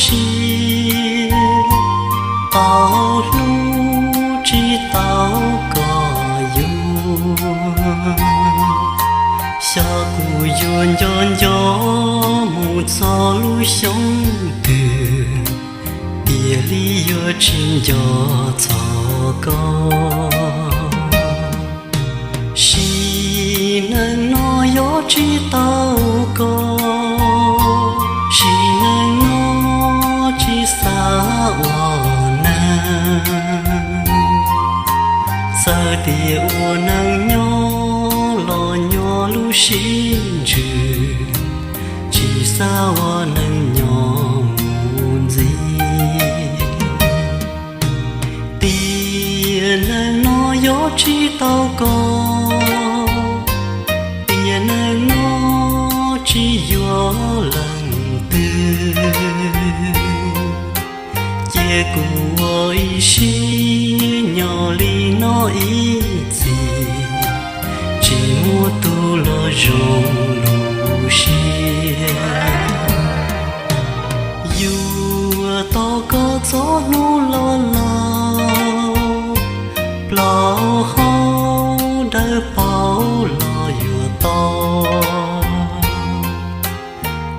siab, qhov hlub tsis tau koj yuav. Xyov kuv yuav nco nco mus txog lub xyoo twg, tiag li yuav tsis nco txog koj. Sim neej no yuav tsis tau koj, sim neej no tsis xav ua neeg. Txawm tias ua neej nyob los nyob lub siab ntsws, tsis xav ua neej nyob mus ntxiv. Tiam neej no yuav tsis tau koj, tiam neej no tsis yuav leej twg, cia kuv ua ib siab nyob li no ib txhis, tsis muaj tus los zoo lub siab. Yuav tos koj txog hnub los laus, plaub hau dawb paug los yuav tos.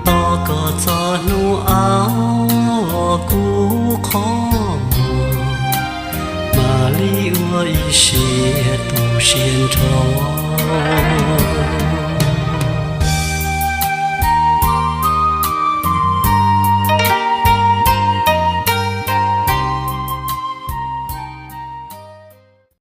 Tos koj txog hnub auj, kub qhov muag, mam li ua ib siab tu siab nrho.